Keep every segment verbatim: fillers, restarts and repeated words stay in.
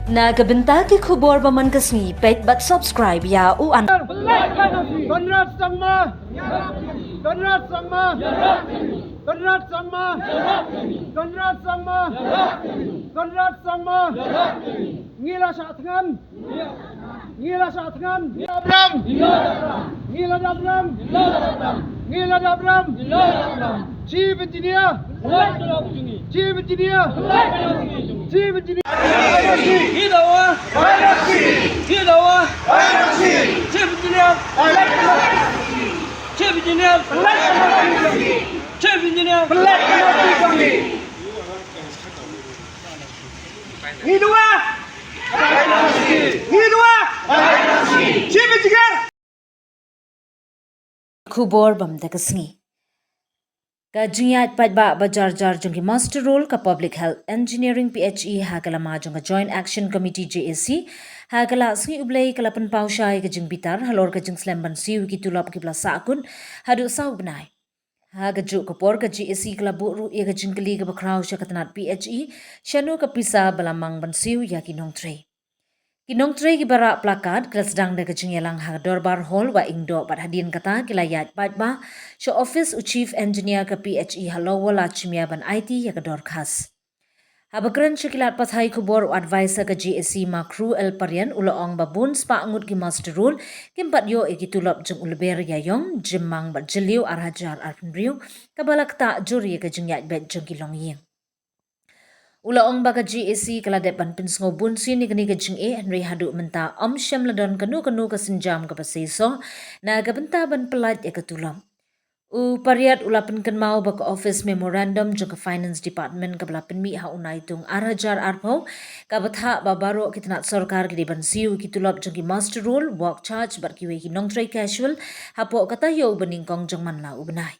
Na ka bynta ki khubor ba man ka sngi, peit bad subscribe ïa u an. Conrad Sangma! Conrad Sangma! Conrad Sangma! Conrad Sangma! Conrad Sangma! Ngi la shah thngan! Ngi la shah thngan! Ngi la dap rem! Ngi la dap rem! Ngi la dap rem! Chief Engineer! Chief Engineer! Chief Engineer! Ngi dawa! Ngi dawa! Chief Engineer! Chief Engineer! Chief Engineer! Ngi dawa! Ngi dawa! Chief Engineer! Khubor bam da ka sngi. Ka jingïaid paidbah ba jar jar jong ki muster roll ka Public Health Engineering P H E ha ka lama jong ka Joint Action Committee, J A C, ha ka la sngi U Blei ka la pynpaw shai ka jingbitar halor ka jingslem ban siew ki tulop ki ba la sahkut haduh saw bnai. Ha kajuh ka por ka J A C ka la buh ruh ïa ka jingkylli kaba khraw sha ka tnat P H E, shano ka pisa ba la mang ban siew ïa ki nongtrei. Ki nongtrei kiba rah placard ki la sdang da ka jingïalang ha ka Dorbar Hall Wahingdoh bad hadien kata ki la ïaid paidbah sha office u Chief Engineer ka P H E ha Lower Lachmia ban aiti ïa ka dorkhas. Haba kren sha ki lad pathai khubor u adviser ka J A C Makru L Pariat u la ong ba bun spah ngut ki muster roll kim pat ïoh ïa ki tulop jong u lber ïa ïong, jymmang bad jylliew ar hajar arphew hynriew, kaba la ktah jur ïa ka jingïaid beit jong ki longïing. U la ong ba ka J A C ka la dep ban pynsngew bun sien ïa kane ka jingeh, hynrei haduh mynta ym shym la don kano kano ka sienjam kaba seisoh na ka bynta ban pyllait ïa ka tulop. U Pariat u la pynkynmaw ba ka Office Memorandum jong ka Finance Department kaba la pynmih ha u Naitung ar hajar arphew, kaba thah ba baroh ki tnat sorkar ki dei ban siew ki tulop jong ki muster roll, work charge bad kiwei ki nongtrei casual hapoh ka taïew ba nyngkong jong man la u bnai.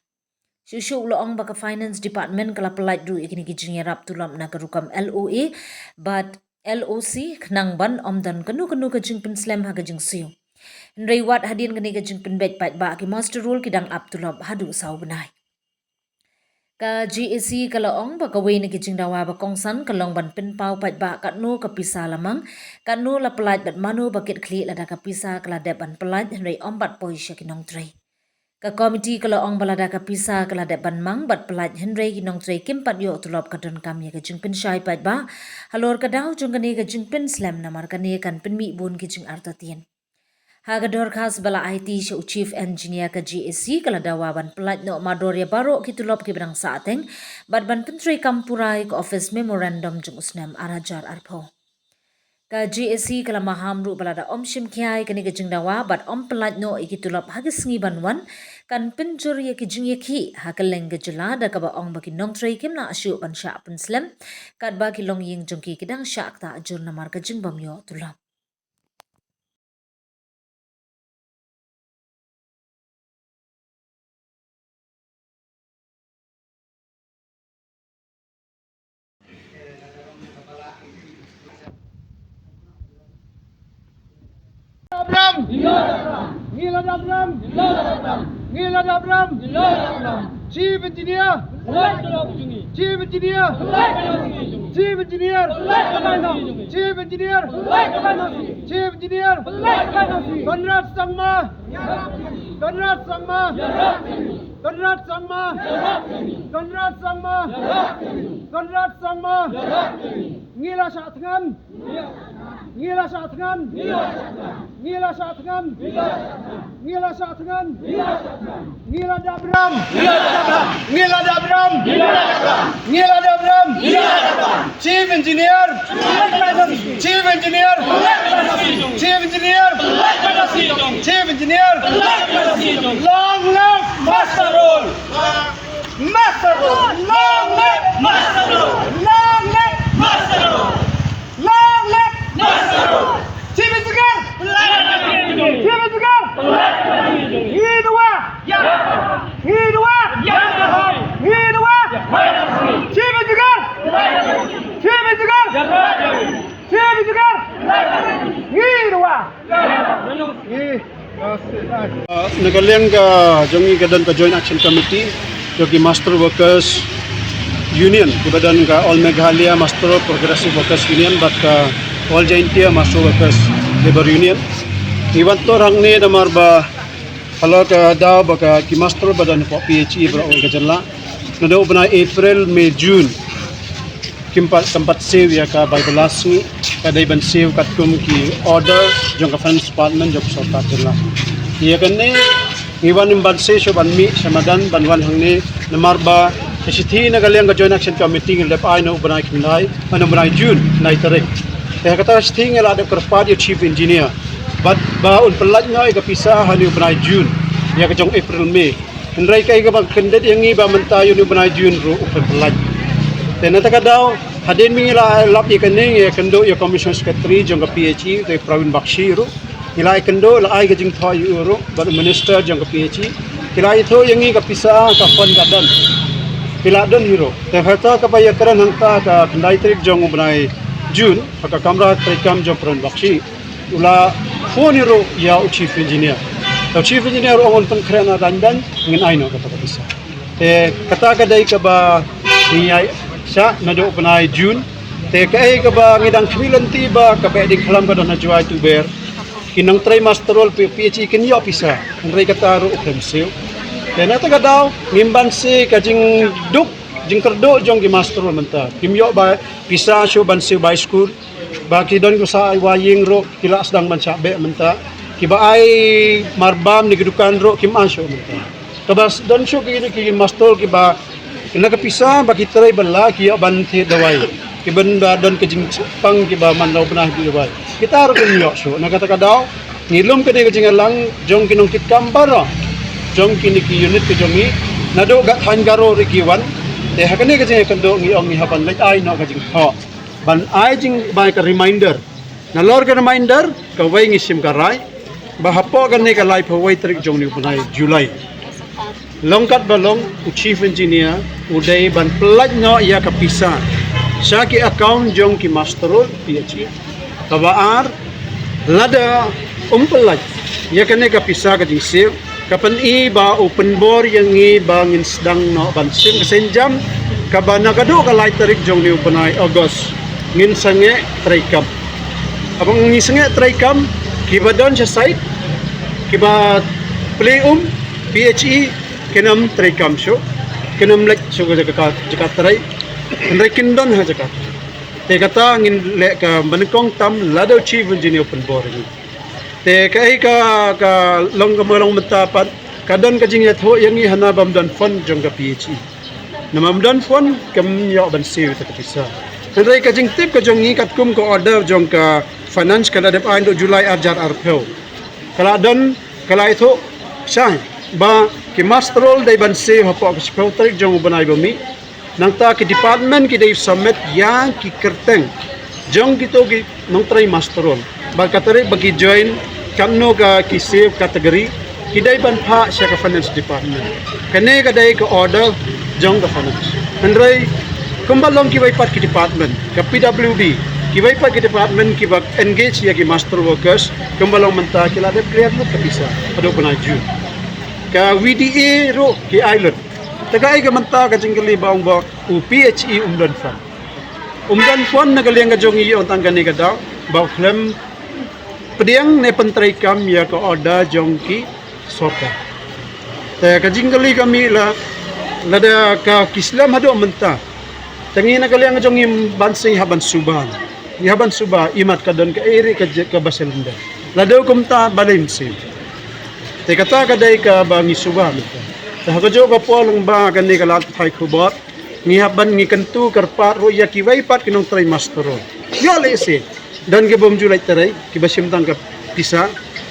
Shuh shuh u la ong ba ka Finance Department ka la pyllait ruh ïa kine ki jingïarap tulop na ka rukom L O A bad L O C khnang ban ym don kano kano ka jingpynslem ha ka jingsiew. Hynrei wat hadien kane ka jingpynbeit paidbah ki muster roll ki dang ap tulop haduh saw bnai. Ka J A C ka la ong ba kawei na ki jingdawa ba kongsan ka long ban pynpaw paidbah katno ka pisa la mang, katno la pyllait bad mano ba kit khlieh lada ka pisa ka la dep ban pyllait hynrei ym pat poi sha ki nongtrei. Ka komiti ka la ong ba lada ka pisa ka la dep ban mang bad pyllait hynrei ki nongtrei kim pat ïoh tulop ka donkam ïa ka jingpynshai paidbah halor ka daw jong kane ka jingpynslem namar kane kan pynmih bun ki jingartatien. Ha ka dorkhas ba la aiti sha u Chief Engineer ka J A C ka la dawa ban pyllait noh mardor ïa baroh ki tulop kiba dang sahteng bad ban pyntreikam pura ïa ka Office Memorandum jong u snem ar hajar arphew. Ka J A C ka la maham ruh ba lada ym shim khia ïa kane ka jingdawa bad ym pyllait noh ïa ki tulop ha ki sngi ban wan, kan pynjur ïa ki jingïakhih ha kylleng ka jylla da kaba ong ba ki nongtrei kim lah shuh ban shah pynslem katba ki longïing jong ki ki dang shah ktah jur namar ka jingbym ïoh tulop. Ngi la dap rem! Ngi la dap rem! Ngi la dap rem! Chief Engineer! Chief Engineer! Chief Engineer! Chief Engineer! Conrad Sangma! Conrad Sangma! Conrad Sangma! Conrad Sangma! Conrad Sangma! Ngi la shah thngan! Ngi la shah thngan! Ngi la shah thngan! Ngi la dap rem! Ngi la dap rem! Ngi la dap rem! Chief Engineer! Chief Engineer! Chief Engineer! Chief Engineer! Long live Muster Roll! Muster Roll! Long live Muster Roll! Long live Muster Roll! Long live Muster Roll! Chief Engineer! Chief Engineer! Ngi dawa! Ngi dawa! Ngi dawa! Chief Engineer! Chief Engineer! Chief Engineer! Ngi dawa! Ngi Uh, na ka liang ka jong ngi ka don ka Joint Action Committee jong ki Muster Workers Union, kiba don ka All Meghalaya Muster Progressive Workers Union bad ka All Jaintia Master Workers Labour Union. Ngi wan tur hangne namar ba halor ka daw ba ka ki master ba don hapoh P H E baroh kawei ka jylla, naduh u bnai April, May, June, kim pat, kam pat siew ïa ka bai bylla sngi. Ka dei ban siew katkum ki order jong ka Finance Department jong ka sorkar jylla. Ïa kane ngi wan ym ban siew shuh, ban mih sha madan, ban wan hangne namar ba ka shithi na ka liang ka Joint Action Committee ngi la dep ai na u bnai khyndai, na u bnai June, khyndai tarik. Te ha kata ka shithi ngi la dep kyrpad ïa u Chief Engineer bad ba un pyllait noh ïa ka pisa ha une u bnai June, ïa ka jong April, May. Hynrei kaei kaba kyndit ïa ngi ba mynta ïa une u bnai June ruh u khlem pyllait. Te na kata ka daw, hadien ba ngi la lap ïa kane, ngi ïakynduh ïa u Commissioner Secretary jong ka P H E, u Dei Pravin Bakshi ruh. Ngi la ïakynduh, la ai ka jingthoh ïa u ruh bad u Minister jong ka P H E. Ki la ïathuh ïa ngi ka pisa, ka fund ka don. Ki la don hi ruh. Te ha kata kaba ïakren hangta ka khyndai tarik jong u bnai June, ha ka kamra treikam jong u Pravin Bakshi, u la phone hi ruh ïa u Chief Engineer. Te u Chief Engineer u ong un pynkhreh noh dang dang, ngin ai noh kata ka pisa. Te kata ka dei kaba ngi ïa shah naduh u bnai June. Te kaei kaba ngi dang khmih lynti ba ka Behdeiñkhlam ka don ha Jowai Tuber, ki nongtrei master roll P H E kin ïoh pisa, hynrei kata ruh u khlem siew. Te na kata ka daw ngim ban siew, ka jingduk jingkyrduh jong ki master roll mynta, kim ïoh ba pisa shuh ban siew bai skul. Ba ki don ki sah ai wai ïing ruh ki la sdang ban shah beh mynta. Kiba ai marbam na ki dukan ruh kim ai shuh mynta. Kaba don shuh ki, ki master kiba na ka pisa ba ki trei bylla ki ïoh ban thied dawai. Kiba don ka jingpang kiba man la u bnai thied dawai, kita ruh kim ïoh shuh. Na kata ka daw ngi lum ka dei ka jingïalang jong ki nongkitkam baroh jong kine ki unit ka jong ngi, naduh ka thaiñ Garo ruh ki wan. Te ha kane ka jingïakynduh ngi ong ngi hap ban leit ai noh ka jingthoh, ban ai jing, bai ka reminder. Nalor ka reminder kawei ngi shim ka rai ba hapoh kane ka laiphew wei tarik jong une u bnai July, long katba long, u Chief Engineer u dei ban pyllait noh ïa ka pisa sha ki account jong ki master roll P H E. Kaba ar, lada um pyllait ïa kane ka pisa ka jingsiew, ka pyni ba u pynbor ïa ngi ba ngin sdang noh ban shim ka sienjam kaba na kaduh ka lai tarik jong une u bnai August ngin sangeh treikam. Haba ngi sangeh treikam, kiba don sha site, kiba plie um, P H E, kin ym treikam shuh, kin ym leit shuh ka jaka, jaka trei, hynrei kin don ha jaka. Te kata ngin leh ka banyngkong tam lada u Chief Engineer u pynbor ïa ngi. Te kaei ka, ka long kaba long mynta pat, ka don ka jingïathuh ïa ngi hana bym don fund jong ka P H E. Namar ym don fund, kim ïoh ban siew ïa ka pisa. Hynrei ka jingtip ka jong ngi katkum ka order jong ka Finance ka la dep ai naduh July ar hajar arphew, ka la don, ka la ïathuh shai ba ki master roll dei ban siew hapoh ka shiphew tarik jong u bnai ba mih. Nangta ki department ki dei submit ïa ki kyrteng jong kito ki nongtrei master roll, bad ka tarik ba ki join, katno ka ki siew category, ki dei ban phah sha ka Finance Department. Kane ka dei ka order jong ka Finance. Hynrei kumba long kiwei pat ki department, ka P W D, kiwei pat ki department kiba engage ïa ki master workers, kumba long mynta ki la dep clear lut ka pisa haduh u bnai June. Ka V D A ruh ki ai lut. Te kaei ka mynta ka jingkylli ba ong ba u P H E um don fund. Um don fund na ka liang ka jong ngi, ong tang kane ka daw ba u khlem pdiang ne pyntreikam ïa ka order jong ki sorkar. Te ka jingkylli ka mih la, lada ka ki slem haduh mynta, te ngi na ka liang ka jong ngi ban shu hap ban suba, ngi hap ban suba, imat ka don kaei ruh ka je, kaba shu lyndet. Lada kumta balei ym shu. Te kata ka dei kaba ngi suba mynta. Te ha kajuh ka por lyngba kane ka lad pathai khubor, ngi hap ban, ngi kyntu kyrpad ruh ïa kiwei pat ki nongtrei master roll. Ïoh lehse don ki bym ju leit trei, kiba shim tang ka pisa.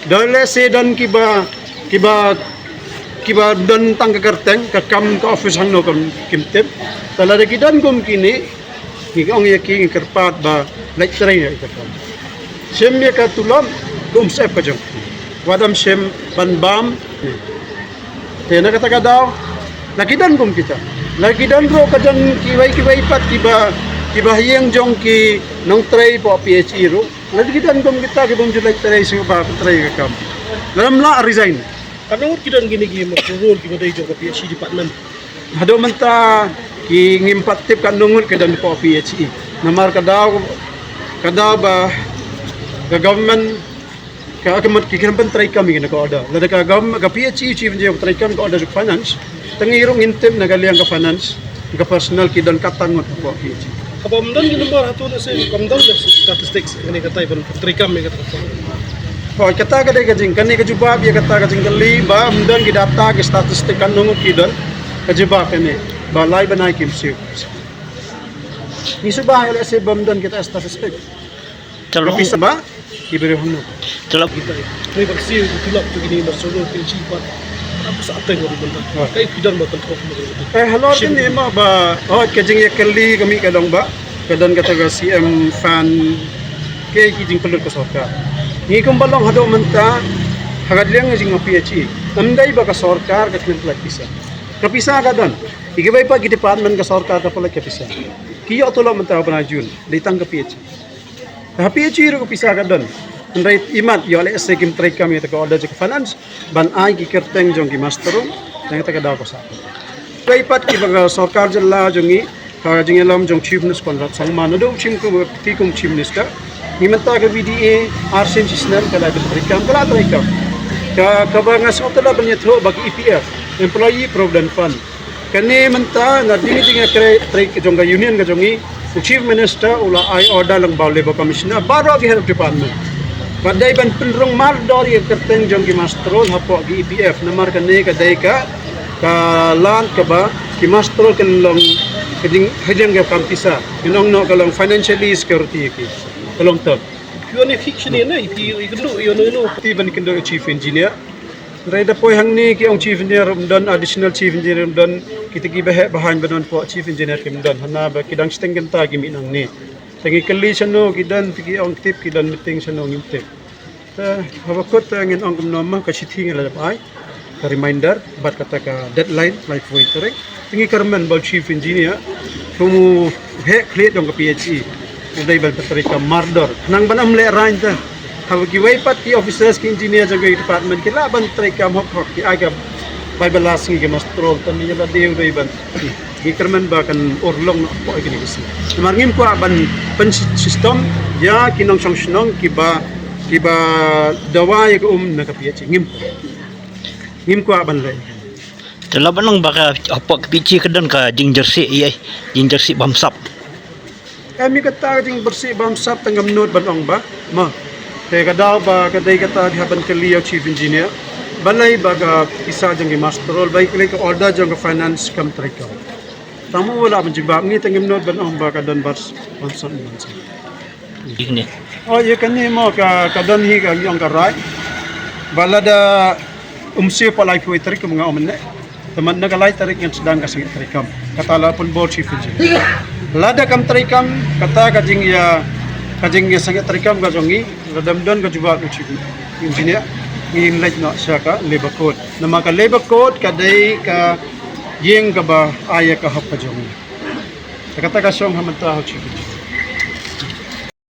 Don lehse don kiba, kiba, kiba don tang ka kyrteng, ka kam ka office hangno kam kim tip. Te lada ki don kum kine, ngi ong ïa ki, ngi kyrpad ba leit trei ïa ka kam. Shim ïa ka tulop kum sep ka jong. Wat ym shim ban bam. Te na kata ka daw, la ki don kum kita, la ki don ruh ka don kiwei kiwei pat kiba, kiba ha ïing jong ki nongtrei hapoh P H E ruh, la ki don kum kita ki bym ju leit trei shuh, ba trei ka kam. La ym lah resign. Katno ngut ki don kine ki master roll kiba dei jong ka P H E department? Haduh mynta ki ngim pat tip katno ngut ki don hapoh P H E. Namar ka daw, ka daw ba Ka government ka ka mat ki kan ban treikam ïa ka order. Lada ka government ka P H E chief engineer treikam ka order jong finance. Tang ïa ruh ngin tip na ka liang ka finance, ka personnel ki don katno ngut ka P H E. Haba ym don ki number hato na se kam don na statistics ïa kane ka type ban treikam ïa kata. Hooid, kata ka dei ka jing, kane ka jubab ïa kata ka jingkylli ba ym don ki data ki statistic katno ngut ki don. Ka jubab kane ba lai bnai kim siew. Ngi shu ba ïa lehse ba ym don kita statistic. Ka pisa ba ki briew hangno. Kita. Ni ba siew ki tulop tu kini ba solo ki chi pat. Apa sa ateng ko benda. Kai pidon ba tengkop. Eh, halor kini ma ba, oh, ka jingïakylli kami ka dong ba. Ka don kata ka C M fund, ki jingpynlut ka sorkar. Ngi kumba long haduh mynta, ha ka liang jong ka P H E. Ym dei ba ka sorkar ka khlem pynlait pisa. Ka pisa ka don. Ïa kiwei pat ki department ka sorkar ka pynlait ka pisa. Ki ïoh tulop mynta ha u bnai June, dei tang ka P H E. Ha P H E ruh ka pisa ka don. Hynrei imat ïoh lehse kim treikam ïa kata ka order jong ka finance ban ai ki kyrteng jong ki master roll, tang kata ka daw ka sah. Kiwei pat kiba ka sorkar jylla jong ngi, ha ka jingïalam jong Chief Minister Conrad Sangma, naduh u shim kum, ti kum Chief Minister. Ngi mynta ka V D A, ar sien shi snem ka la treikam, ka la treikam. Ka, kaba nga sngewthuh ban ïathuh ba ki E P F, Employee Provident Fund. Kane mynta na ding jingïakren, trei jong ka union ka jong ngi, u Chief Minister u la ai order lyngba u Labour Commissioner, baroh ki head of department. Ba dei ban pynrung mardor ïa ka kyrteng jong ki master roll hapoh ki E P F, namar kane ka dei ka, ka lad kaba ki master roll kan long ka jing, ka jing ka kam pisa. Kan ong noh ka long financially security ïa ki. Ka long ter. Ïa ne fix ne na, ïa ne, ïa ne, ïa ne. Ti ban kynduh Chief Engineer. Hynrei da poi hangne ki ong Chief Engineer ym don, Additional Chief Engineer ym don, kita kiba heh ba haiñ ba don hapoh Chief Engineer kim don. Hana ba ki dang shiteng kynta ki mih nangne. Te ngi kylli shano ki don, te ki ong tip ki don meeting shano ngim tip. Te haba kut te ngin ong kumno ma ka shithi ngi la dep ai ka reminder bad kata ka deadline laiphew tarik. Te ngi kyrmen ba u Chief Engineer kum u heh khlieh jong ka P H E u dei ban pyntreikam mardor. Khnang ban ym lehraiñ te. Haba kiwei pat ki officers ki engineer jong ka department ki lah ban treikam hok hok, ki ai ka bai ba la sngi ki master roll, te ngi la dei u dei ban. Ngi kyrmen ba kan urlong noh hapoh kine ki sngi. Namar ngim kwah ban pynshitom ïa ki nongshong shnong kiba, kiba dawa ïa ka um na ka P H E. Ngim, ngim kwah ban leh. Te la ban ong ba ka hapoh ka P H E ka don ka jingjyrsieh ïa, jingjyrsieh bamsap. Em, ïa kata ka jingbamsap te ngam nud ban ong ba ma. Te ka daw ba ka dei kata ki hap ban kylli ïa u Chief Engineer. Balei ba ka pisa jong ki master roll, balei ka order jong ka finance kam treikam. Tang ma u la ban jubab, ngi te ngim nud ban ong ba ka don bamsap, bamsap. Ïa kane. Oh, ïa kane mo ka, ka don hi ka ong ka rai. Ba lada ym siew hapoh laiphew tarik kumba nga ong mynne. Te mynta na ka lai tarik ngan sdang ka sangeh treikam. Kata la pynbor Chief Engineer. Lada kam treikam, kata ka jingïa, ka jingïasangeh treikam ka jong ngi, lada ym don ka jubab u Chief Engineer, ngin leit noh sha ka Labour Court. Namar ka Labour Court ka dei ka ïing kaba ai ïa ka hok ka jong ngi. Te kata ka shong ha mynta ha u Chief Engineer.